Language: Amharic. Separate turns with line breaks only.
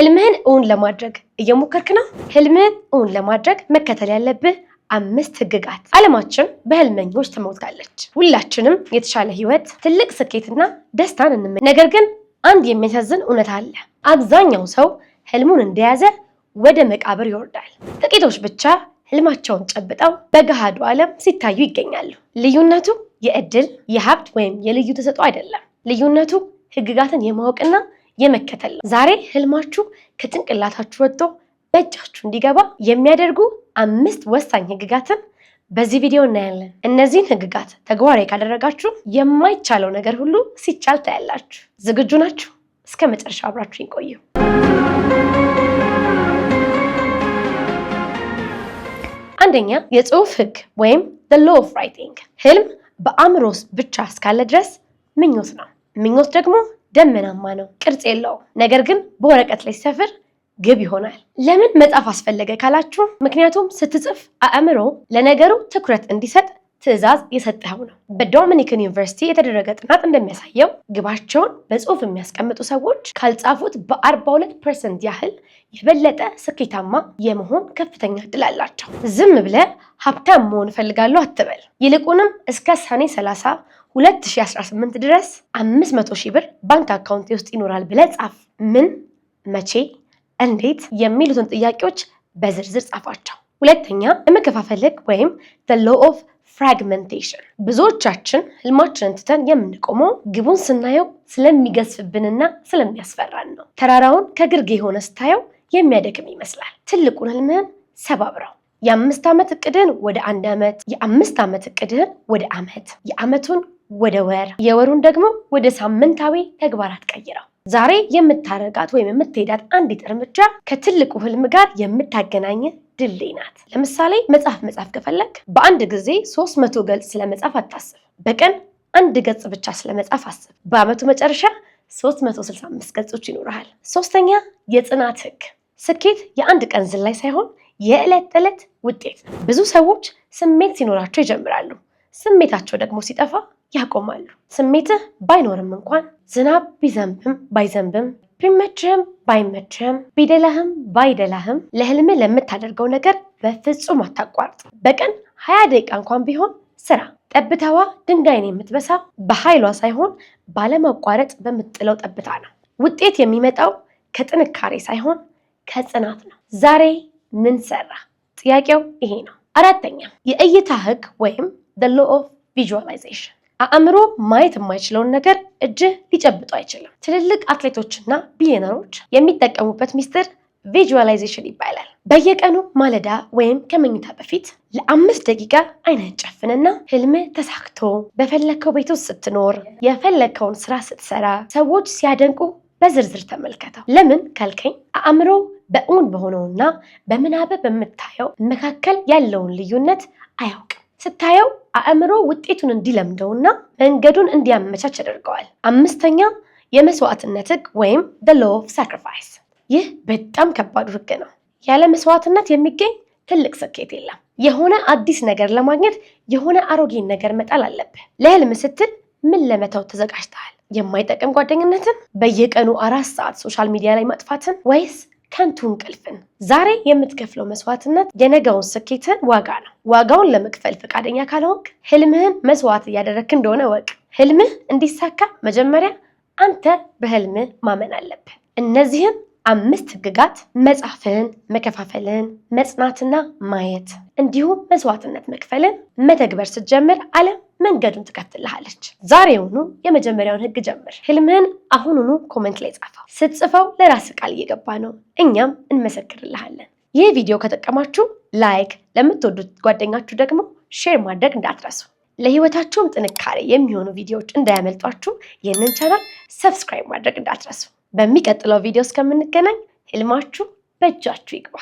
ህልምህን እውን ለማድረግ እየሞከርክ ነው? ህልምህን እውን ለማድረግ መከተል ያለብህ አምስት ህግጋት። ዓለማችን በህልመኞች ተሞልታለች። ሁላችንም የተሻለ ህይወት፣ ትልቅ ስኬትና ደስታን እንመኝ። ነገር ግን አንድ የሚያሳዝን እውነት አለ። አብዛኛው ሰው ህልሙን እንደያዘ ወደ መቃብር ይወርዳል። ጥቂቶች ብቻ ህልማቸውን ጨብጠው በገሃዱ ዓለም ሲታዩ ይገኛሉ። ልዩነቱ የእድል፣ የሀብት ወይም የልዩ ተሰጥኦ አይደለም። ልዩነቱ ህግጋትን የማወቅና የመከተል ነው። ዛሬ ህልማችሁ ከጭንቅላታችሁ ወጥቶ በእጃችሁ እንዲገባ የሚያደርጉ አምስት ወሳኝ ህግጋትን በዚህ ቪዲዮ እናያለን። እነዚህን ህግጋት ተግባራዊ ካደረጋችሁ የማይቻለው ነገር ሁሉ ሲቻል ታያላችሁ። ዝግጁ ናችሁ? እስከ መጨረሻው አብራችሁ ይቆዩ። አንደኛ፣ የጽሁፍ ህግ ወይም the law of writing። ህልም በአእምሮ ውስጥ ብቻ እስካለ ድረስ ምኞት ነው። ምኞት ደግሞ ደመናማ ነው፣ ቅርጽ የለውም። ነገር ግን በወረቀት ላይ ሲሰፍር ግብ ይሆናል። ለምን መጻፍ አስፈለገ ካላችሁ፣ ምክንያቱም ስትጽፍ አእምሮ ለነገሩ ትኩረት እንዲሰጥ ትዕዛዝ የሰጠኸው ነው። በዶሚኒካን ዩኒቨርሲቲ የተደረገ ጥናት እንደሚያሳየው ግባቸውን በጽሁፍ የሚያስቀምጡ ሰዎች ካልጻፉት በ42% ያህል የበለጠ ስኬታማ የመሆን ከፍተኛ እድል አላቸው። ዝም ብለህ ሀብታም መሆን እፈልጋለሁ አትበል። ይልቁንም እስከ ሰኔ 30 2018 ድረስ 500 ሺህ ብር ባንክ አካውንቴ ውስጥ ይኖራል ብለህ ጻፍ። ምን፣ መቼ፣ እንዴት የሚሉትን ጥያቄዎች በዝርዝር ጻፋቸው። ሁለተኛ፣ የመከፋፈል ህግ ወይም the law of fragmentation። ብዙዎቻችን ህልማችንን ትተን የምንቆመው ግቡን ስናየው ስለሚገዝፍብንና ስለሚያስፈራን ነው። ተራራውን ከግርጌ የሆነ ስታየው የሚያደክም ይመስላል። ትልቁን ህልምህን ሰባብረው። የ5 ዓመት እቅድህን ወደ አንድ ዓመት፣ የ5 ዓመት እቅድህን ወደ ዓመት፣ የዓመቱን ወደ ወር፣ የወሩን ደግሞ ወደ ሳምንታዊ ተግባራት ቀይረው። ዛሬ የምታረጋት ወይም የምትሄዳት አንዲት እርምጃ ከትልቁ ህልም ጋር የምታገናኝ ድልድይ ናት። ለምሳሌ መጽሐፍ መጻፍ ከፈለግ በአንድ ጊዜ 300 ገጽ ስለመጻፍ አታስብ። በቀን አንድ ገጽ ብቻ ስለመጻፍ አስብ። በዓመቱ መጨረሻ 365 ገጾች ይኖርሃል። ሶስተኛ፣ የጽናት ህግ። ስኬት የአንድ ቀን ዝላይ ሳይሆን የዕለት ተዕለት ውጤት ነው። ብዙ ሰዎች ስሜት ሲኖራቸው ይጀምራሉ። ስሜታቸው ደግሞ ሲጠፋ ያቆማሉ። ስሜትህ ባይኖርም እንኳን፣ ዝናብ ቢዘንብም ባይዘንብም፣ ቢመችህም ባይመችህም፣ ቢደላህም ባይደላህም ለህልምህ ለምታደርገው ነገር በፍጹም አታቋርጥ። በቀን 20 ደቂቃ እንኳን ቢሆን ስራ። ጠብታዋ ድንጋይን የምትበሳው በኃይሏ ሳይሆን ባለማቋረጥ በምትጥለው ጠብታ ነው። ውጤት የሚመጣው ከጥንካሬ ሳይሆን ከጽናት ነው። ዛሬ ምን ሰራ? ጥያቄው ይሄ ነው። አራተኛ፣ የእይታ ህግ ወይም the law of visualization። አእምሮ ማየት የማይችለውን ነገር እጅህ ሊጨብጠው አይችልም። ትልልቅ አትሌቶችና ቢሊዮነሮች የሚጠቀሙበት ሚስጥር visualization ይባላል። በየቀኑ ማለዳ ወይም ከመኝታ በፊት ለ5 ደቂቃ አይንህን ጨፍንና ህልምህ ተሳክቶ በፈለግከው ቤት ውስጥ ስትኖር፣ የፈለግከውን ስራ ስትሰራ፣ ሰዎች ሲያደንቁ በዝርዝር ተመልከተው። ለምን ካልከኝ አእምሮ በእውን በሆነውና በምናብህ በምታየው መካከል ያለውን ልዩነት አያውቅም። ስታየው አእምሮ ውጤቱን እንዲለምደውና መንገዱን እንዲያመቻች ያደርገዋል። አምስተኛ፣ የመስዋዕትነት ህግ ወይም the law of sacrifice። ይህ በጣም ከባዱ ህግ ነው። ያለ መስዋዕትነት የሚገኝ ትልቅ ስኬት የለም። የሆነ አዲስ ነገር ለማግኘት የሆነ አሮጌን ነገር መጣል አለብህ። ለህልም ስትል ምን ለመተው ተዘጋጅተሃል? የማይጠቅም ጓደኝነትን፣ በየቀኑ 4 ሰዓት social media ላይ ማጥፋትን ወይስ ከንቱ እንቅልፍን? ዛሬ የምትከፍለው መስዋዕትነት የነገውን ስኬትን ዋጋ ነው። ዋጋውን ለመክፈል ፈቃደኛ ካልሆንክ ህልምህን መስዋዕት እያደረግክ እንደሆነ እወቅ። ህልምህ እንዲሳካ መጀመሪያ አንተ በህልምህ ማመን አለብህ። እነዚህን አምስት ህግጋት መጻፍን፣ መከፋፈልን፣ መጽናትና ማየት እንዲሁም መስዋዕትነት መክፈልን መተግበር ስትጀምር ዓለም መንገዱን ትከፍትልሃለች። ዛሬውኑ የመጀመሪያውን ህግ ጀምር። ህልምህን አሁኑኑ comment ላይ ጻፈው። ስትጽፈው ለራስህ ቃል እየገባህ ነው፣ እኛም እንመሰክርልሃለን። ይህ ቪዲዮ ከጠቀማችሁ like፣ ለምትወዱት ጓደኛችሁ ደግሞ share ማድረግ እንዳትረሱ። ለህይወታችሁም ጥንካሬ የሚሆኑ ቪዲዮዎች እንዳያመልጧችሁ ይህንን ቻናል subscribe ማድረግ እንዳትረሱ። በሚቀጥለው ቪዲዮ እስከምንገናኝ ህልማችሁ በእጃችሁ ይግባ።